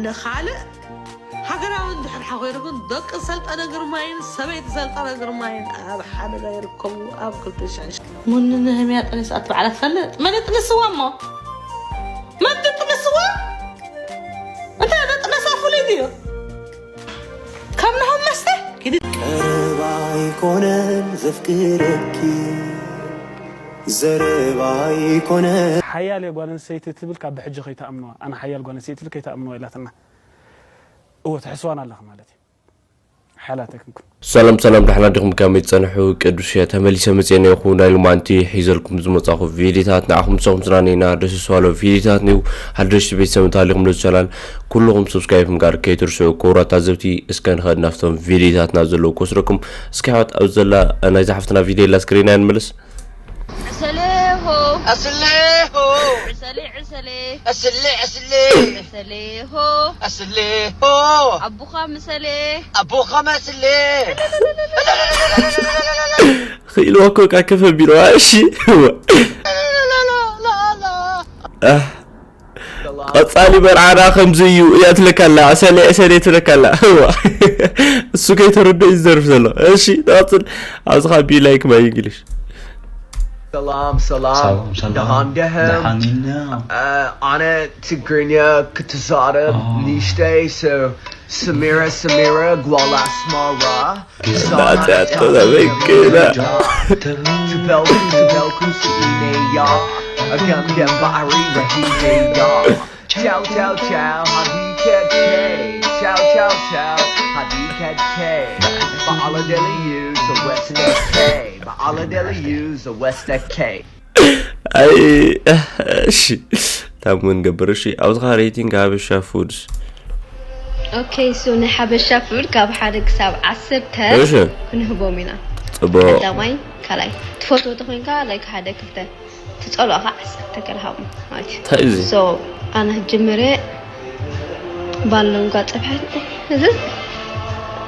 ንኻልእ ሃገራዊ እንድሕር ሓኾይሩ ግን ደቂ ሰልጠነ ግርማይን ሰበይቲ ሰልጠነ ግርማይን ኣብ ሓደጋ ይርከቡ። ኣብ ክልተ ሽሕ ሙን ንህምያ ጠኒስ ኣትበዓላ ትፈልጥ? መን ይጥንስዋ እሞ? መን ትጥንስዋ? እንታይ መጥነሳ ፍሉይ ድዩ? ካብ ንሆም መስተ? ኪዲ ቀረባ ኣይኮነን ዘፍቅረኪ ዘረባ ኣይኮነ ሓያል እየ ጓል ኣንስተይቲ ትብል ካብ ብሕጂ ከይትኣምንዋ። ኣነ ሓያል ጓል ኣንስተይቲ ትብል ከይትኣምንዋ ኢላትና። እወ ትሕስዋን ኣለኺ ማለት እዩ። ሓያላት ኣይኮንኩን። ሰላም ሰላም፣ ደሕና ዲኹም? ከመይ ትጸንሑ? ቅዱስ እየ ተመሊሰ መጽኤ ነይኹ። ናይ ሎማንቲ ሒዘልኩም ዝመጻኹ ቪዲዮታት ንዓኹም ምሳኹም ዝናነይና ደስ ዝባሎ ቪዲዮታት ንዩ። ሓደሽቲ ቤተሰብ እንተሃሊኹም ነዚ ቻናል ኩልኹም ሰብስክራይብ ምግባር ከይትርስዑ። ክቡራት ታዘብቲ፣ እስከ ንኸድ ናብቶም ቪዲዮታትና ዘለዉ ክወስደኩም። እስኪ ኣሕዋት፣ ኣብዚ ዘላ ናይዛ ሓፍትና ቪዲዮ ኣላ ስክሪን እያ፣ ንመለስ። ዕሰሌ ሆ። ዕሰሌ ሆ። ዕሰሌ፣ ዕሰሌ። ዕሰሌ፣ ዕሰሌ። ዕሰሌ ሆ። ዕሰሌ ሆ። ኣቦኻ ምሰሌ። ኣቦኻ መስሌ። ክኢልዋ እኮ ቃ ከፍ ኣቢልዋ፣ እሺ። ኣህ። ቀጻሊ መርዓና ከምዚ እዩ እያ ትለካ ኣላ። ዕሰሌ፣ ዕሰሌ ትለካ ኣላ። እዋ። እሱ ከይተረድኦ እዩ ዝደርፍ ዘሎ። እሺ፣ ንቐጽል። ኣብዚ ኸኣ ቢ ላይክ ማይ እንግሊሽ። ሰላም ሰላም። ሰላም ሰላም። ደሃን ደህም። ደሃን ኢና። እ፣ ኣነ ትግርኛ ክትዛረብ ኦ። ንእሽተይ፣ so፣ ሰሚረ ሰሚረ ጓል ኣስመራ። ናጽ ኣጠባበቅና። ትበልኩ ትበልኩ ስኢነያ። ገምገም ባሕሪ ረሂደያ። ቻው ቻው ቻው ሃዲከቼ። ቻው ቻው ቻው ሃዲከቼ። በዓለ ደልዩ ዘወስተኬ። በዓለ ደልዩ ዘወስተኬ። ኣይ፣ እሺ፣ ታብ ምን ገበር፣ እሺ፣ ኣብዚ ኸዓ ሬቲንግ ሃበሻ ፉድስ። ኦኬ፣ ሶ ናይ ሓበሻ ፉድ ካብ ሓደ ክሳብ ዓሰርተ እሺ። ክንህቦም ኢና። ጽቡቕ። ቀዳማይ፣ ካልኣይ። ትፈትዎ ተኾይንካ፣ ላይክ፣ ሓደ፣ ክልተ። ትጸልኦ ኸዓ ዓሰርተ ገለ ሃቦም ማለት እዩ። እንታይ እዩ እዚ? ሶ፣ ኣነ ጅምረ ባሎንጓ ጸብሐት። እዚ፣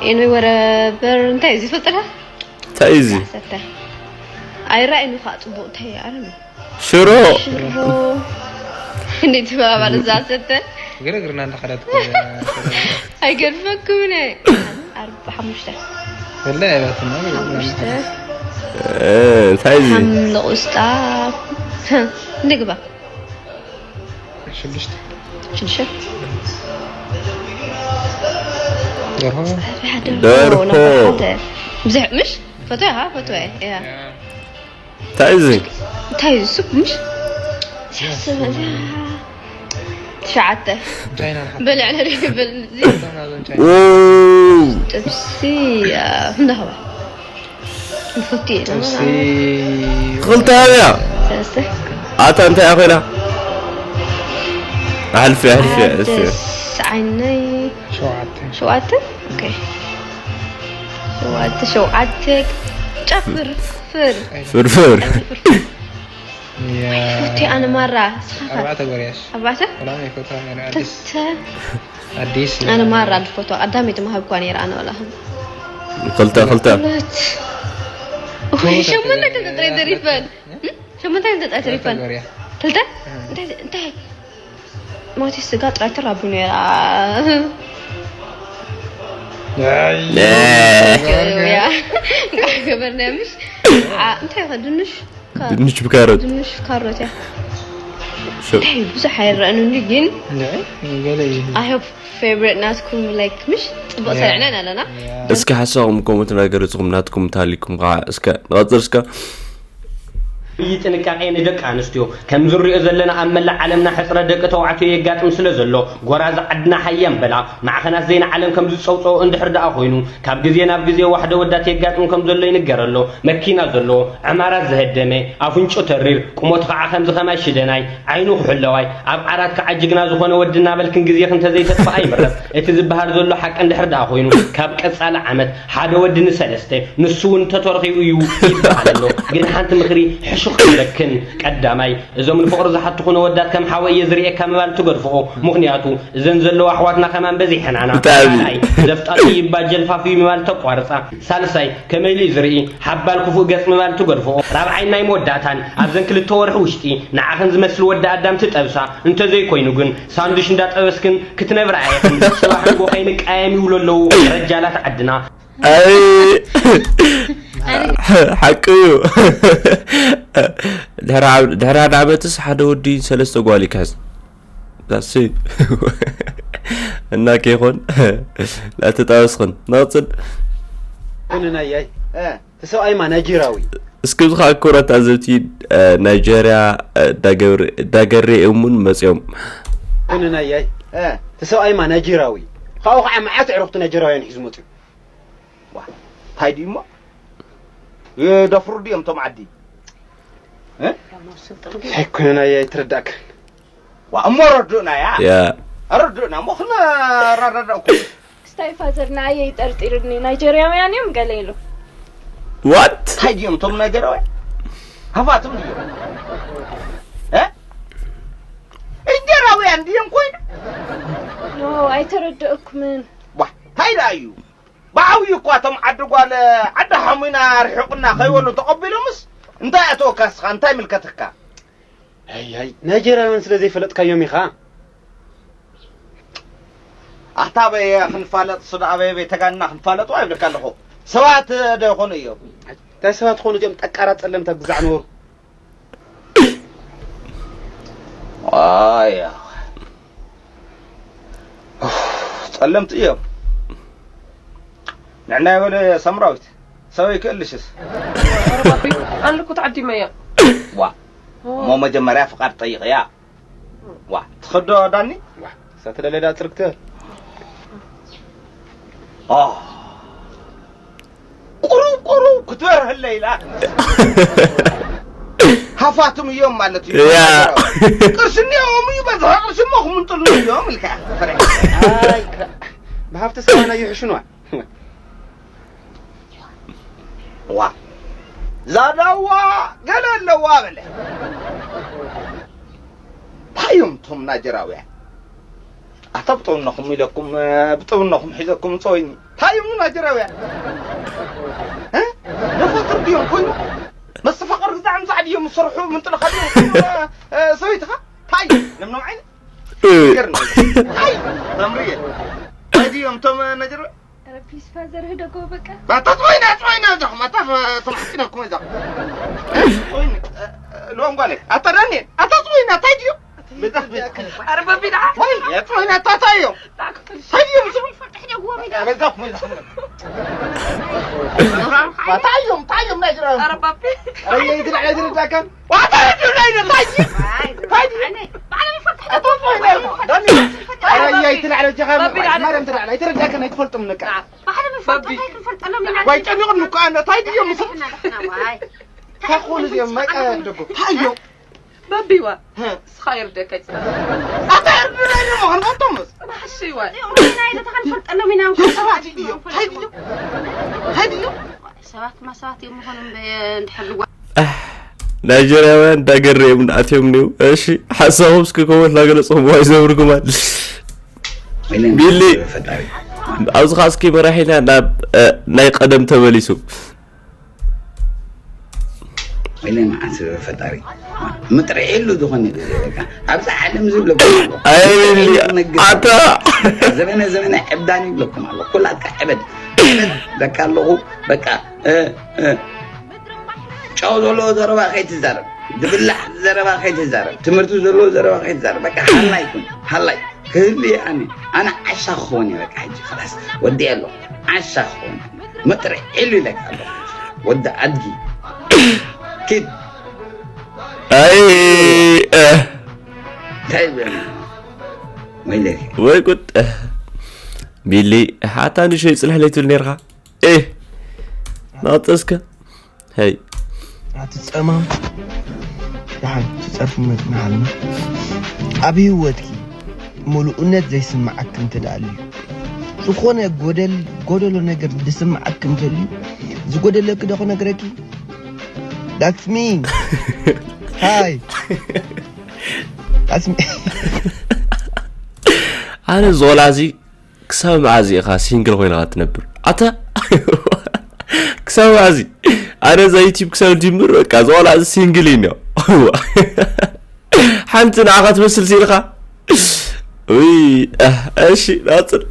ኤኒ ወረበር፣ እንታይ እዩ ዝፈልጥና? እንታይ እዩ እዚ? ዓሰርተ። ኣይረኣይን እዩ ከዓ ፅቡቅ፣ እንታይ እዩ? ኣረ ነው። ሽሮ። ሽሮ። እንዴት ይበላል እዛ ዓሰርተ? ግርግርና እንዳኸደት እኮ እያ። ኣይገድፈኩም እኔ። ኣርባ ሓሙሽተ። ወላሂ ኣይባትና ግርግርና ሓሙሽተ። እንዳኸደት። እ፣ እንታይ እዩ እዚ? ሓምሊ ቆስጣ። እንደ ግባ። ሽዱሽተ። ሽዱሽተ። ደርሆ። ጸብያ ደርሆ ደርሆ። ነበር ሓደ። ብዙሕ፣ ምሽ? ፈትዋ፣ ሃ? ፈትዋ፣ እያ። እንታይ እዚ? እንታይ እዚ? ሱፕ፣ ምሽ? ሲያስብ፣ ትሽዓተ። ቻይና ንሓ-፣ በልዕ ነሪ፣ በል፣ እዚ። ቻይና ዞን ቻይና። ው። ጥብሲ፣ አ፣ እንዳኸባ። ንፈቱ እየ። ጥብሲ። ክልተ ሃብያ። ሰለስተ። ኣታ እንታይ እያ ኮይና? ኣሕልፊ፣ ኣሕልፊ፣ ኣሕልፊ። ሓደ ዓይነይ። ሸውዓተ። ሸውዓተ? ኦኬ። ሸውዓተ፣ ሸውዓተ። ጫፍ ፍርፍር። ፍርፍር። ያ። ፈቱ ኣነ ማራ፣ ስኻ ከ? ኣርባዕተ ጎርያሽ። ኣርባዕተ? ወላ ናይ ፈትዋ ነይረ፣ ኣዲስ። ክልተ። ኣዲስ፣ ኣነ እ፣ ማራ ዝፈትዋ ቀዳመይቲ ምሃብኳ ነይረ ኣነ ዋላ። ክልተ፣ ክልተ። ሁለት። ኡይ፣ ሸሞንተ ክልተ ጥራይ ተሪፈን። እ? ሸሞንተ ክልተ ጥራይ ተሪፈን። ክልተ። እ። እንታይ፣ እንታይ? ማቲ ስጋ ጥራይ ተራቡ ነይራ። ኣይ። እ። ያ። ገበርና ምሽ? አ፣ እንታይ ከ ድንሽ? ካሮት። ድንሽ ብካሮት። ድንሽ ካሮት እያ። ሸ- እንታይ ብዙሕ ኣይረኣንን ግን እንታይ? ገለ እዩ። I hope favorite ናትኩም like ምሽ ጽቡቕ ያ። ሰሪዕና ኢና ኣለና። ያ። እስኪ ሓሳብኩም ኮመንት እናገለጽኩም ናትኩም እንተሃሊኩም ከዓ እስከ ንቐጽል እስከ። ብይ ጥንቃቄ ንደቂ ኣንስትዮ። ከም ዝሪኦ ዘለና ኣብ መላእ ዓለምና ሕጽረት ደቂ ተባዕትዮ የጋጥም ስለ ዘሎ ጎራዙ ዓድና ሃየ እምበላ ማዕኸናት ዜና ዓለም ከም ዝጸውጸኦ እንድሕር ደኣ ኮይኑ ካብ ግዜ ናብ ግዜ ዋሕደ ወዳት የጋጥም ከም ዘሎ ይንገር ኣሎ። መኪና ዘለዎ፣ ዕማራት ዝሀደመ፣ ኣፍንጮ ተሪር፣ ቁመቱ ኸዓ ከምዚ ኸማይ ሽደናይ፣ ዓይኑ ክሕለዋይ፣ ኣብ ዓራት ከዓ ጅግና ዝኾነ ወዲ እናበልክን ግዜኽን ተዘይተጥፍኣ ይምረጽ። እቲ ዝበሃል ዘሎ ሓቂ እንድሕር ደኣ ኮይኑ፣ ካብ ቀጻሊ ዓመት ሓደ ወዲ ንሰለስተ፣ ንሱ እውን እንተተረኺቡ እዩ ይበሃል ኣሎ። ግን ሓንቲ ምኽሪ፣ ሕሾ ለክን ቀዳማይ፣ እዞም ንፍቕሪ ዝሓትኹ ነወዳት ከም ሓወይ እየ ዝርእየካ ምባል ትገድፍኦ። ምኽንያቱ እዘን ዘለዋ ኣሕዋትና ከማን በዚሐናና። ብጣዕሚ። ካልኣይ፣ ዘፍጣጡ ይባጀል ፋፍዩ ምባል ተቋርጻ። ሳልሳይ፣ ከመይ ኢሉ እዩ ዝርኢ ሓባል ክፉእ ገጽ ምባል ትገድፍኦ። ራብዓይ፣ ናይ መወዳእታን ኣብዘን ክልተ ወርሒ ውሽጢ ንዓኽን ዝመስል ወዲ ኣዳም ትጠብሳ። እንተዘይኮይኑ ግን ሳንዱሽ እንዳጠበስክን ክትነብራ ኢኽን። ጽባሕ ንጎ ከይንቃየም ይብሉ ኣለዉ ረጃላት ዓድና። ኣይ ሓቂ እዩ። ድሕሪ ዓብ- ድሕሪ ሓደ ዓመትስ ሓደ ወዲ ሰለስተ ጓል ይካዝ ዳሲ እና ከይኾን ላተጣወስኽን ነቕፅል። ኩንናያይ ተሰብኣይማ ናይጀራዊ። እስኪ ብዝኻ ክብረት ኣዘብቲ ናይጀርያ ዳገሬ እሙን መፅኦም። ኩንናያይ ተሰብኣይማ ናይጀራዊ። ካብኡ ከዓ መዓት ዕሩኽቲ ናይጀራውያን ሒዙ መፅኡ። እንታይ ድዩ እሞ ይደፍሩ ድዮም እቶም ዓዲ? ኣይኮነን ኣየ ኣይተረዳእካን። ዋ እሞ ረድኡና ያ ያ ረድኡና እሞ ክነራዳዳእኩም። ክስታይ ፋዘር ንኣየ ይጠርጢርኒ ናይጀርያውያን እዮም ገለ ኢሉ። ዋት እንታይ ድዮም እቶም ናይጀራውያን? ሃፋትም ድዮም? እ? እንጀራውያን ድዮም ኮይኑ? ኖ ኣይተረደእኩምን። ዋ እንታይ ደኣ እዩ? ብዓብዩ እኳ እቶም ዓዲ ጓል ዓዲ ሓሙና ርሒቑና ከይበሉ ተቐቢሎምስ እንታይ ኣተወካ እስኻ እንታይ ምልከትካ? ኣይ ኣይ ናይጀርያውያን ስለ ዘይፈለጥካዮም ኢኻ። ኣታ ኣበየ ክንፋለጥ ስዳ ኣበየ ቤተጋንና ክንፋለጡ ኣይብልካ ኣለኹ። ሰባት ዶ ይኾኑ እዮም? እንታይ ሰባት ኾኑ እዚኦም ጠቃራ ጸለምታ ግዛዕ ነበሩ። ኣያ ጸለምቲ እዮም። ንዕና ይበለ ሳምራዊት ሰበይ ክእልሽስ ኣልኩ ተዓዲመያ ዋ እሞ መጀመርያ ፍቃድ ጠይቅያ ዋ ትኸዶ ዳኒ ሳተለለዳ ጽርግተ ኦ ቁሩብ ቁሩብ ክትበርህለ ኢላ ሃፋትም እዮም ማለት እዩ ያ ቅርሲ እኒኦም እዩ በዛ ቅርሲ እሞ ክምንጥሉ እዮም ኢልካ ብሃፍቲ ሰማና ይሕሽኗል ዋ ዛዳዋ ገለ ኣለዋ በለ እንታይ እዮም እቶም ናጀራውያን ኣታ ብጥብነኹም ኢለኩም ብጥብነኹም ሒዘኩም ፀወይኒ እንታይ እዮም ናጀራውያን ደፋትር ድዮም ኮይኑ መስተፋቅር ግዛዕ ምዛዕ ድዮም ዝሰርሑ ምንጥልኻ ድዮም ሰበይትኻ እንታይ እዮም ነምኖም ዓይነት ገርኒ እንታይ ተምርየ እንታይ ድዮም እቶም ናጀራውያን ኧረ ፕሊስ ፋዘር ህደጎ በቃ ባታ ጾይና ጾይና ዛኹም ኣታ ተማሕጺነኩም እዛ ጾይኒ ሎም ጓለ ኣታ ዳንኤል ኣታ ጾይና እንታይ ድዩ ኧረ በቢዳ ጾይና ኣታ እንታይ እዮም እንታይ ድዮም ፈትሕ ደጎ በቢዳ በዛኹም እዛ እንታይ እዮም እንታይ እዮም ናይ ጅራ ኧረ በቢ ረየይ ትልዕ ዝርዳካን ዋታ ድዩ ናይ እንታይ እንታይ ወይ ጨሚቕን እኮ ኣነ ታይ ድዮም ምስ ታኾኑ እዚኦም መቀ ደጎ ታዮ በቢዋ እስኻ ይርደካ ይፅና ኣታ እርድና ኢለ መኾን ኣቶምስ ማሕሽዋ ሰባት ድዮም ታይ ድዮም ታይ ድዮም ሰባት ማ ሰባት እዮም ምኾኑ እንድሕልዋ ናይጀርያውያን እንዳገረዮም ኣትዮም ኒው እሺ ሓሳቦም እስኪ ኮመንት ላገለፅኹም ዋይ ዘብርጉማል ቢሊ ኣብዚ ኸዓ እስኪ መራሒና ናብ ናይ ቀደም ተመሊሱ ወይለ መዓስ ፈጣሪ ምጥርዒሉ ዝኾነ ግዜ በቃ ኣብዚ ዓለም ዝብለኩም ኣሎ ኣይ ኣታ ዘበነ ዘበነ ዕብዳን ይብለኩም ኣሎ ኩላትካ ዕበድ ዕበድ በቃ ኣለኹ በቃ እ፣ እ፣ ጨው ዘለዎ ዘረባ ከይትዛረብ ድብላዕ ዘረባ ከይትዛረብ ትምህርቲ ዘለዎ ዘረባ ከይትዛረብ በቃ ሃላይ ኩን ሃላይ ክህሉ እየ ኣነ ኣነ ዓሻ ክኸውን እየ በቃ ሕጂ ከላስ ወዲአ ኣለኹ ዓሻ ክኸውን እየ መጥርዒሉ ኢለካ ኣለኹ ወዲ ኣድጊ ኪድ ኣይ እ፣ እንታይ ይብል ወይለኪ ወይ ጉድ ቢሊ ሓታ ንሸይ ፅልሕ ለይትብል ነርካ እ ናጠስከ ሄይ ኣቲ ጸማም ደሓን ትጸርፊ መጽናሓልና ኣብ ህይወትኪ ምሉእነት ዘይስምዓኪ እንተደኣ ኣልዩ ዝኾነ ጎደል ጎደሎ ነገር ዝስምዓኪ እንተልዩ ዝጎደለኪ ዶ ክነግረኪ That's me. Hi. That's me. ኣነ ዞላ እዚ ክሳብ መዓዝ ኢኻ ሲንግል ኮይንካ ትነብር ኣታ? ክሳብ መዓዝ? ኣነ እዛ ዩቲብ ክሳብ ጅምር በቃ ዞላ እዚ ሲንግል እዩ። ሓንቲ ንዓኻ ትመስል ሲልካ። ውይ፣ እሺ ናፅር።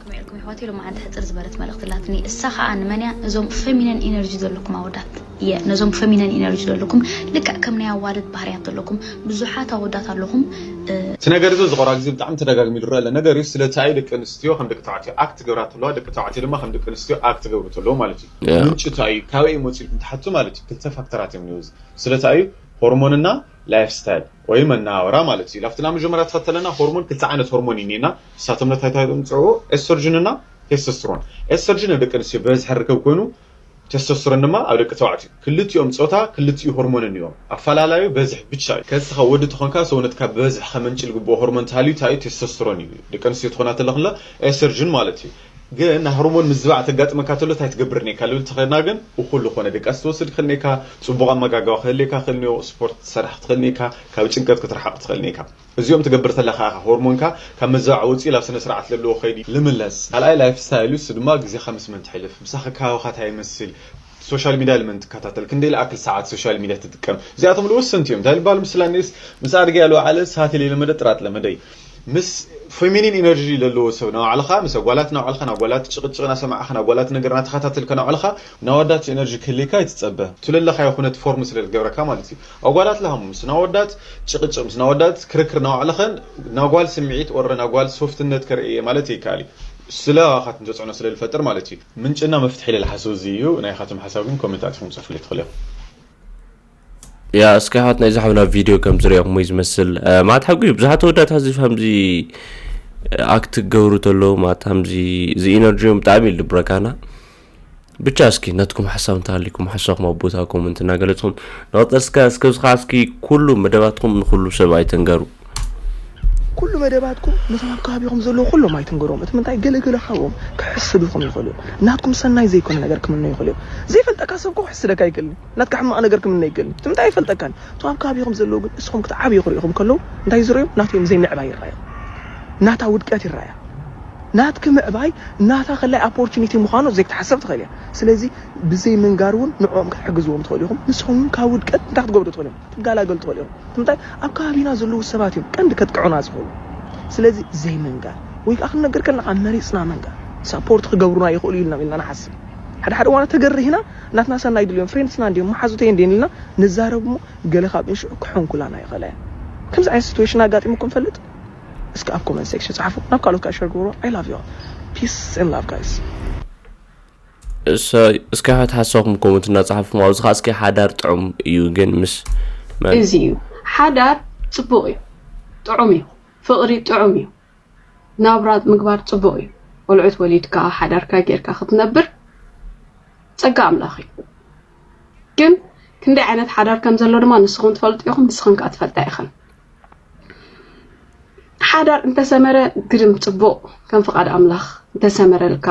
ከመይ ኢልኩም ኣሕዋተይ? ሎማዓንቲ ሕፅር ዝበለት መልእኽቲ ኣላትኒ። እሳ ከዓ ንመን እያ? እዞም ፌሚነን ኢነርጂ ዘለኩም ኣወዳት እየ። ነዞም ፌሚነን ኢነርጂ ዘለኩም ልክዕ ከም ናይ ኣዋልድ ባህርያት ዘለኩም ብዙሓት ኣወዳት ኣለኹም። እቲ ነገር እዚ ዝቐረባ ግዜ ብጣዕሚ ተደጋግሚ ዝረአ ኣሎ ነገር እዩ። ስለቲ እዩ ደቂ ኣንስትዮ ከም ደቂ ተባዕትዮ ኣክት ገብራ ተለዋ፣ ደቂ ተባዕትዮ ድማ ከም ደቂ ኣንስትዮ ኣክት ገብሩ ተለዉ ማለት እዩ። ምንጭ እንታይ እዩ፣ ካበይ እዩ መፂኡ ኢልኩም ትሓቱ ማለት እዩ። ክልተ ፋክተራት እዮም ንህዝቢ። ስለቲ እዩ ሆርሞንና ላይፍ ስታይል ወይ መናወራ ማለት እዩ። ላፍትና መጀመርያ ተኸተለና ሆርሞን ክልተ ዓይነት ሆርሞን እዩ እኒና። ንሳቶም ነታይታይ ምፅዕዎ ኤስትሮጅንና ቴስቶስትሮን። ኤስትሮጅን ኣብ ደቂ ኣንስትዮ ብበዝሒ ርከብ ኮይኑ ቴስቶስትሮን ድማ ኣብ ደቂ ተባዕትዮ። ክልቲኦም ፆታ ክልቲኡ ሆርሞን እኒኦም ኣፈላላዩ በዝሒ ብቻ እዩ። ከዚ ተኻ ወዲ ተኾንካ ሰውነትካ ብበዝሒ ከመንጭ ዝግብኦ ሆርሞን ተሃልዩ እንታይ እዩ? ቴስቶስትሮን እዩ። ደቂ ኣንስትዮ ትኾና ተለኽለ ኤስትሮጅን ማለት እዩ። ግን ናይ ሆርሞን ምዝባዕ ተጋጥመካ ተሎ እንታይ ትገብር ኔካ ልብል ተኸድና ግን እኹል ዝኾነ ድቃስ ትወስድ ክኽእል ኔካ፣ ፅቡቕ ኣመጋግባ ክህልካ ክእል ኒዮ፣ ስፖርት ትሰርሕ ክትኽእል ኔካ፣ ካብ ጭንቀት ክትርሓቕ ትኽእል ኔካ። እዚኦም ትገብር ተለካ ኢኻ ሆርሞንካ ካብ ምዝባዕ ወፂኡ ናብ ስነ ስርዓት ዘለዎ ከይዲ ልምለስ። ካልኣይ ላይፍ ስታይል እዩ። እሱ ድማ ግዜኻ ምስ መን ትሕልፍ፣ ምሳኻ ከባቢኻ እንታይ ይመስል፣ ሶሻል ሚድያ ልመን ትከታተል፣ ክንደይ ለኣክል ሰዓት ሶሻል ሚድያ ትጥቀም፣ እዚኣቶም ወሰንቲ እዮም። እንታይ ልባል ምስላ ኔስ ምስ ኣድገ ያለው ዓለ ሰዓት የለመደ ጥራት ለመደይ ምስ ፌሚኒን ኢነርጂ ለለዎ ሰብ ናባዕልኻ ምስ ኣጓላት ናባዕልኻ ናጓላት ጭቕጭቕ ናሰማዕኻ ናጓላት ነገር ናተኸታተልካ ናባዕልኻ ናወዳት ኢነርጂ ክህልካ ይትጸበ። ትለለኻዮ ኩነት ፎርም ስለ ዝገብረካ ማለት እዩ። ኣጓላት ለሃሙ ምስ ናወዳት ጭቕጭቕ ምስ ናወዳት ክርክር ናባዕልኸን ናጓል ስምዒት ወረ ናጓል ሶፍትነት ከርእየ ማለት ይከኣል እዩ። ስለ ኣኻት ንተጽዕኖ ስለ ዝፈጥር ማለት እዩ። ምንጭና መፍትሒ ለልሓስቡ እዚ እዩ። ናይ ኻቶም ሓሳብ ግን ኮሜንት ኣቲኹም ጽፉ ትኽእሉ ኢኹም። ያ እስኪ ሓት ናይ ዝሓብና ቪድዮ ከም ዝሪኦ ክሞ ዝመስል ማት ሓቂ ብዙሓት ተወዳት ዚ ከምዚ ኣክት ገብሩ ተሎ ማት ከምዚ እዚ ኢነርጂዮም ብጣዕሚ ይልብረካና። ብቻ እስኪ ነትኩም ሓሳብ እንተሃሊኩም ሓሳብኩም ኣብ ቦታ ኮመንት እናገለጽኩም ንቐጠል እስከ እስከ ዝኻ እስኪ ኩሉ መደባትኩም ንኩሉ ሰብ ኣይተንገሩ። ኩሉ መደባትኩም ነቶም ኣብ ከባቢኹም ዘለዉ ኩሎም ኣይትንገሮም። እቲ ምንታይ ገለገለ ካብኦም ክሕስዱኹም ይኽእሉ እዮም። ናትኩም ሰናይ ዘይኮነ ነገር ክምነዩ ይኽእሉ እዮም። ዘይፈልጠካ ሰብ እኮ ክሕስደካ ኣይክእልን እዩ። ናትካ ሕማቕ ነገር ክምነ ኣይክእልን እዩ። እቲ ምንታይ ኣይፈልጠካን። እቶም ኣብ ከባቢኹም ዘለዉ ግን እስኹም ክትዓብዩ ክርእኹም ከለዉ እንታይ ዝረእዮም? ናቶም ዘይምዕባይ ይረኣዮም። ናታ ውድቀት ይረኣያ። ናትኪ ምዕባይ ናታ ከላይ ኣፖርቹኒቲ ምዃኑ ዘይክትሓሰብ ትኽእል እያ። ስለዚ ብዘይ ምንጋር እውን ንዕኦም ክትሕግዝዎም ትኽእሉ ኢኹም። ንስኹም እውን ካብ ውድቀት እንታይ ክትገብሩ ትኽእሉ ኢኹም? ትገላገሉ ትኽእሉ ኢኹም። እንታይ ኣብ ከባቢና ዘለዉ ሰባት እዮም ቀንዲ ከጥቅዑና ዝኽእሉ። ስለዚ ዘይምንጋር ወይ ከዓ ክንነገር ከለና ካብ መሪፅና ምንጋር ሳፖርት ክገብሩና ይኽእሉ ኢልና ኢልና ንሓስብ። ሓደ ሓደ ዋና ተገርህና ናትና ሰናይ ድልዮም ፍሬንድስና እንዲዮም መሓዙተይ እንዲየን ኢልና ንዛረብ እሞ ገለ ካብ እንሽዑ ክሕንኩላና ይኽእላ እየን። ከምዚ ዓይነት ሲትዌሽን ኣጋጢሙኩም ፈልጥ? እስኪ ኣብ ኮመንት ሴክሽን ጸሓፉ። ናብ ካልኦት ከዓ ሸር ግበሩ። I love you all. Peace and love guys. እስኪ ሕት ሓሳብኩም ኮመንት እናጸሓፍኩም ኣብዚ ከዓ እስኪ ሓዳር ጥዑም እዩ ግን ምስ መን እዚ እዩ ሓዳር ጽቡቕ እዩ፣ ጥዑም እዩ፣ ፍቕሪ ጥዑም እዩ፣ ናብራ ምግባር ጽቡቕ እዩ። ቆልዑት ወሊድካ ሓዳርካ ጌርካ ክትነብር ጸጋ ኣምላኽ እዩ። ግን ክንደይ ዓይነት ሓዳር ከም ዘሎ ድማ ንስኹም ትፈልጡ ኢኹም፣ ንስኽን ከዓ ትፈልጣ ኢኽን። ሓዳር እንተሰመረ ግርም ጽቡቕ፣ ከም ፍቓድ ኣምላኽ እንተሰመረልካ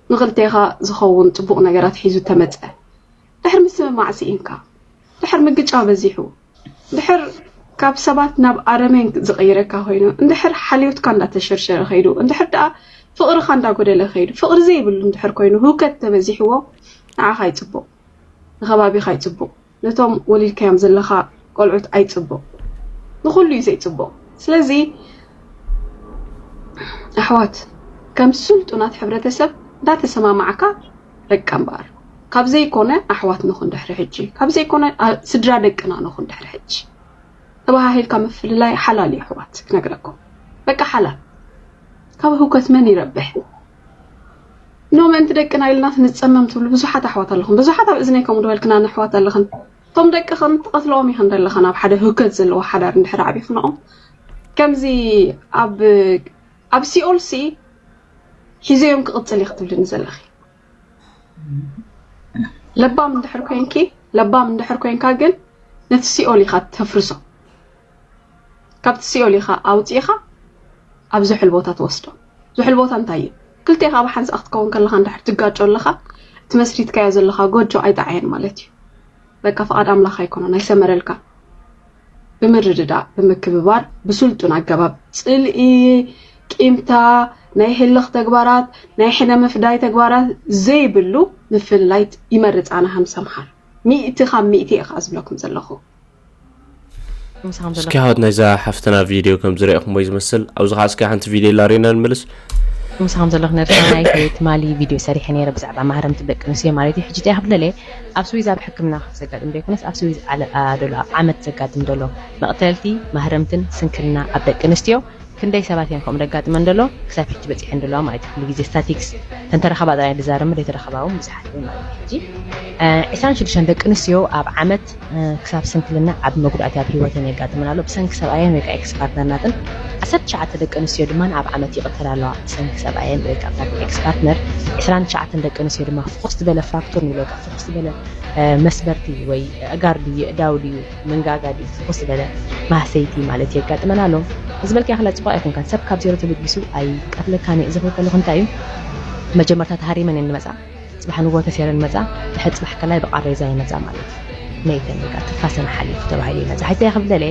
ንኽልቴኻ ዝኸውን ጽቡቕ ነገራት ሒዙ ተመጸ። ድሕር ምስምማዕ ስኢንካ፣ ድሕር ምግጫ በዚሑ፣ ድሕር ካብ ሰባት ናብ ኣረሜን ዝቐይረካ ኮይኑ፣ እንድሕር ሓልዮትካ እንዳተሸርሸረ ከይዱ፣ እንድሕር ደኣ ፍቕርኻ እንዳጎደለ ከይዱ፣ ፍቕሪ ዘይብሉ እንድሕር ኮይኑ፣ ህውከት ተበዚሕዎ ንዓኻ ይጽቡቕ፣ ንኸባቢኻ ይጽቡቕ፣ ነቶም ወሊድካዮም ዘለኻ ቆልዑት ኣይጽቡቕ፣ ንኹሉ እዩ ዘይጽቡቕ። ስለዚ ኣሕዋት ከም ስልጡናት ሕብረተሰብ እንዳተሰማማዕካ በቃ እምበኣር ካብ ዘይኮነ ኣሕዋት ንኹን ድሕሪ ሕጂ ካብ ዘይኮነ ስድራ ደቅና ንኹን ድሕሪ ሕጂ ተባሃሂልካ ምፍልላይ ሓላል እዩ ኣሕዋት ክነግረኩም በቃ ሓላል ካብ ህውከት መን ይረብሕ ኖ ምእንቲ ደቅና ኢልና ንጸመም ትብሉ ብዙሓት ኣሕዋት ኣለኹም ብዙሓት ኣብ እዝነይ ከምኡ ዝበልክና ኣሕዋት ኣለኽን እቶም ደቅኽን ትቐትልኦም ኢኽን ዘለኽን ኣብ ሓደ ህውከት ዘለዎ ሓዳር እንድሕር ዓቢኽንኦም ከምዚ ኣብ ኣብ ሲኦል ሲ ሒዘዮም ክቕጽል እየ ክትብልኒ ዘለኺ ለባም እንድሕር ኮንኪ ለባም እንድሕር ኮንካ ግን ነቲ ሲኦል ኢኻ ተፍርሶ ካብቲ ሲኦል ኢኻ ኣውፂእኻ ኣብ ዝሑል ቦታ ትወስዶ ዝሑል ቦታ እንታይ እዩ ክልቴኻ ብሓንሳእ ክትከውን ከለኻ እንድሕር ትጋጮ ኣለኻ እቲ መስሪትካዮ ዘለኻ ጎጆ ኣይጠዓየን ማለት እዩ በቃ ፍቓድ ኣምላኽ ኣይኮነን ኣይሰመረልካ። ብምርድዳእ ብምክብባር ብስልጡን ኣገባብ ጽልኢ፣ ቂምታ፣ ናይ ህልኽ ተግባራት፣ ናይ ሕነ ምፍዳይ ተግባራት ዘይብሉ ምፍልላይ ይመርጽ። ኣነ ከም ሰምሃር ሚእቲ ካብ ሚእቲ እየ ከዓ ዝብለኩም ዘለኹ። ምሳኹም ዘሎ እስኪ ሃወት ናይዛ ሓፍትና ቪድዮ ከም ዝረእኹሞ እዩ ዝመስል። ኣብዚ ከዓ እስኪ ሓንቲ ቪድዮ ላሬና ንመልስ። ምሳኹም ዘለኹ ነርሳ ናይ ትማሊ ቪድዮ ሰሪሐ ነይረ ብዛዕባ ማህረምቲ ደቂ ኣንስትዮ ማለት እዩ። ሕጂ እንታይ ክብለለ ኣብ ስዊዝ ኣብ ሕክምና ዘጋጥም ዘይኮነስ ኣብ ስዊዝ ኣለ- ኣ- ደሎ ኣብ ዓመት ዘጋጥም ደሎ መቕተልቲ ማህረምትን ስንክልና ኣብ ደቂ ኣንስትዮ ክንደይ ሰባት እዮም ከምኡ ደጋጥመን ደሎ ክሳብ ሕጂ በፂሐን ደለዋ ማለት እዩ። ኩሉ ግዜ ስታቲክስ ተንተረኸባ ጥራይ ዝዛረብ ዘይተረኸባ እውን ብዙሓት እዮም ማለት እዩ። ሕጂ ዒስራን ሽዱሽተን ደቂ ኣንስትዮ ኣብ ዓመት ክሳብ ስንክልና ዓቢ መጉዳእቲ ኣብ ህይወተን የጋጥመን ኣሎ ብሰንኪ ሰብኣየን ወይ ከዓ ኤክስ ፓርትነር ናተን። ዓሰርተ ትሽዓተ ደቂ ኣንስትዮ ድማ ኣብ ዓመት ይቕተላ ኣለዋ ብሰንኪ ሰብኣየን ወይ ከዓ ናተን ኤክስ ፓርትነር። ዒስራን ትሽዓተን ደቂ ኣንስትዮ ድማ ፍኹስ ዝበለ ፍራክቱር ንብሎ ከዓ ፍኹስ ዝበለ መስበርቲ ወይ ኣእጋር ድዩ የእዳው ድዩ መንጋጋ ድዩ ፍኹስ ዝበለ ማህሰይቲ ማለት የጋጥመን ኣሎ። እዚ በልካ ያክላ ፅቡቅ ኣይኮንካን ሰብ ካብ ዜሮ ተበጊሱ ኣይቀትለካን እዩ። እዚ ክብል ከለኩ እንታይ እዩ መጀመርታ ተሃሪመን እየን ዝመፃ። ፅባሕ ንግሆ ተሰይረን መፃ። ድሕሪ ፅባሕ ከላይ ብቃሬዛ ይመፃ ማለት እዩ። መይተን በቃ ትፋሰን ሓሊፉ ተባሂሉ ይመፃ። ሕጂ ክብለለ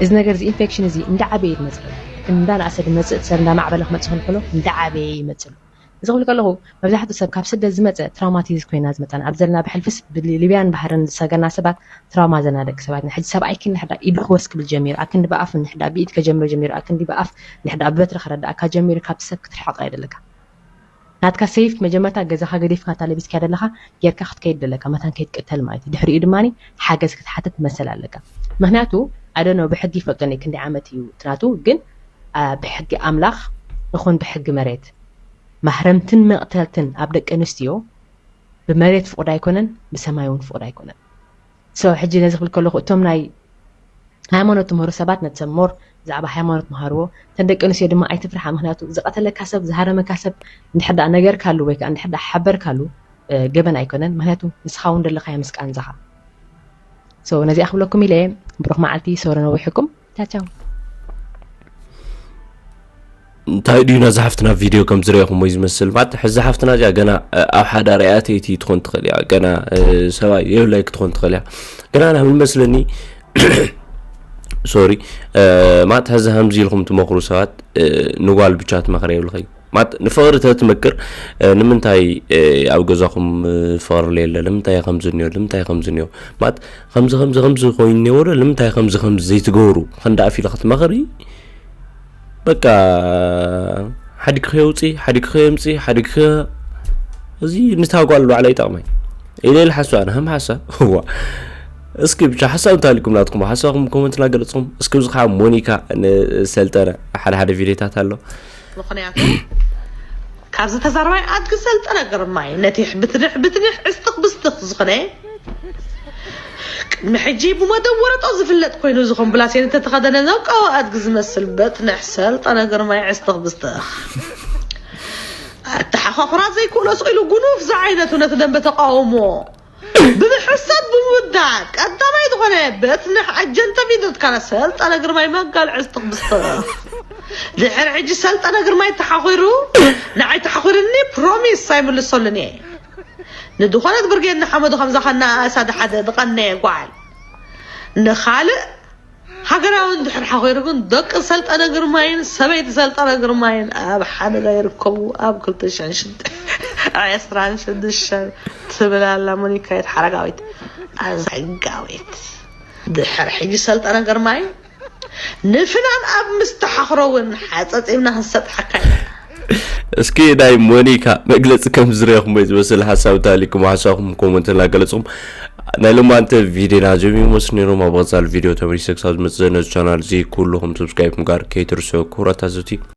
እዚ ነገር እዚ ኢንፌክሽን እዚ እንዳዓበየ ይመፅእ። እንዳንኣሰ ዝመፅእ ሰብ እንዳማዕበለ ክመፅእ ከሎ እንዳዓበየ ይመፅእ። እዚ ክብል ከለኹ መብዛሕትኡ ሰብ ካብ ስደት ዝመፀ ትራውማቲዝ ኮይና ዝመፃን ኣብ ዘለና ብሕልፍስ ብሊብያን ባህርን ዝሰገና ሰባት ትራውማ ዘለና ደቂ ሰባት ኢና። ሕጂ ሰብ ኣይኪን ንሕዳ ኢዱ ክወስ ክብል ጀሚሩ ኣክንዲ ብኣፍ ንሕዳ ብኢድ ከጀምር ጀሚሩ ኣክንዲ ብኣፍ ንሕዳ ብበትሪ ከረዳእካ ጀሚሩ ካብቲ ሰብ ክትርሕቕ ኣይደለካ። ናትካ ሴፍ መጀመርታ ገዛኻ ገዲፍካ እታ ለቢስካ ዘለኻ ጌርካ ክትከይድ ደለካ መታን ከይትቅተል ማለት እዩ። ድሕሪኡ ድማ ሓገዝ ክትሓትት መሰል ኣለካ። ምክንያቱ ኣደኖ ብሕጊ ይፈልጦ ክንደይ ዓመት እዩ ትናቱ ግን ብሕጊ ኣምላኽ ይኹን ብሕጊ መሬት ማህረምትን መቕተልትን ኣብ ደቂ ኣንስትዮ ብመሬት ፍቑድ ኣይኮነን፣ ብሰማይ እውን ፍቑድ ኣይኮነን። So ሕጂ ነዚ ክብል ከለኹ እቶም ናይ ሃይማኖት ትምህሩ ሰባት ነቲ ሰብ ሞር ብዛዕባ ሃይማኖት መሃርዎ። እተን ደቂ ኣንስትዮ ድማ ኣይትፍርሓ፣ ምክንያቱ ዝቐተለካ ሰብ ዝሃረመካ ሰብ እንድሕር ደኣ ነገርካሉ ወይ ከዓ እንድሕር ደኣ ሓበርካሉ ገበን ኣይኮነን፣ ምክንያቱ ንስኻ እውን ደለኻዮ ምስ ቃንዛኻ። So ነዚኣ ክብለኩም ኢለ እየ። ብሩኽ መዓልቲ። ሶሪ ነዊሕኩም። ቻው ቻው። እንታይ ድዩ ነዛ ሓፍትና ቪድዮ ከም ዝረእኹሞ እዩ ዝመስል ማለት ሕዚ ሓፍትና እዚኣ ገና ኣብ ሓዳር እያ ተይቲ ትኾን ትኽእል እያ ገና ሰብኣይ የብላይ ክትኾን ትኽእል እያ ገና ናብ መስለኒ ሶሪ ማለት ሕዚ ከምዚ ኢልኩም ትመኽሩ ሰባት ንጓል ብቻ ትመኽር የብልኸይ ማለት ንፍቕሪ ተትመክር ንምንታይ ኣብ ገዛኹም ፍቕሪ የለ ንምንታይ ከምዚ እኒኦ ንምንታይ ከምዚ እኒኦ ማለት ከምዚ ከምዚ ከምዚ ኮይኑ እኒኦ ዶ ንምንታይ ከምዚ ከምዚ ዘይትገብሩ ከንዳኣፍ ኢለ ክትመኽሪ በቃ ሓዲግኺ የውፂ ሓዲግኺ የምፂ ሓዲግኺ እዚ ንታ ጓል ባዕላ ይጠቕመኝ ኢለ ኢለ ሓሳብ ኣነ ከም ሓሳብ እዋ እስኪ ብቻ ሓሳብ እንታሊኩም ናትኩም ሓሳብኩም ኮመንት እናገለፅኩም እስኪ እዚ ከዓ ሞኒካ ንሰልጠነ ሓደ ሓደ ቪዲዮታት ኣሎ ምክንያቱ ካብዚ ተዛረባይ ኣድጊ ሰልጠነ ግርማይ ነቲ ብትንሕ ብትንሕ ዕስጥኽ ብስጥኽ ዝኾነ ቅድሚ ሕጂ ብመደብ ወረጦ ዝፍለጥ ኮይኑ ዝኾን ብላሴን እንተተኸደነ ዘውቃዊ ኣድጊ ዝመስል በትንሕ ሰልጠነ ግርማይ ዕስጥኽ ብስጥኽ ኣተሓኻኽራ ዘይክእሎ ስቕ ኢሉ ጉኑፍ ዝዓይነቱ ነቲ ደንበ ተቃውሞ ብምሕሳብ ብምውዳእ ቀዳማይ ዝኾነ በትንሕ ኣጀንተ ቪድዮ ትካላ ሰልጠነ ግርማይ መጋል ዕስጥኽ ብስጥኽ ድሕሪ ሕጂ ሰልጠነ ግርማይ ተሓኺሩ ንዓይ ተሓኺሩኒ ፕሮሚስ ኣይምልሰሉን እየ ንድኾነት ብርጌድ ንሓመዱ ከምዛ ከናኣእሳ ድሓደ ድቐነየ ጓል ንኻልእ ሃገራዊ እንድሕር ሓኺሩ ግን ደቂ ሰልጠነ ግርማይን ሰበይቲ ሰልጠነ ግርማይን ኣብ ሓደጋ ይርከቡ ኣብ ክልተ ሽሕን ዕስራን ሽዱሽተን ትብል ኣላ ሞኒካ የት ሓረጋዊት ኣዘጋዊት ድሕር ሕጂ ሰልጠነ ግርማይ ንፍናን ኣብ ምስተሓኽሮ እውን ሓፀፂምና ክንሰጥሓካ ኢና እስኪ ናይ ሞኒካ መግለፂ ከም ዝረኹም ዝመስል ሓሳብ ታሊኩም ሓሳብኩም ኮመንት እናገለፅኩም ናይ ሎማንተ ቪዲዮና ዞም ይመስሉ ነይሮም ኣብ ቀፃሊ ቪዲዮ ተመሊሰ ክሳብ ዝመፅእ ነዚ ቻናል እዚ ኩልኹም ሰብስክራይብ ምግባር ከይትርስዑ ክቡራት ታዘብቲ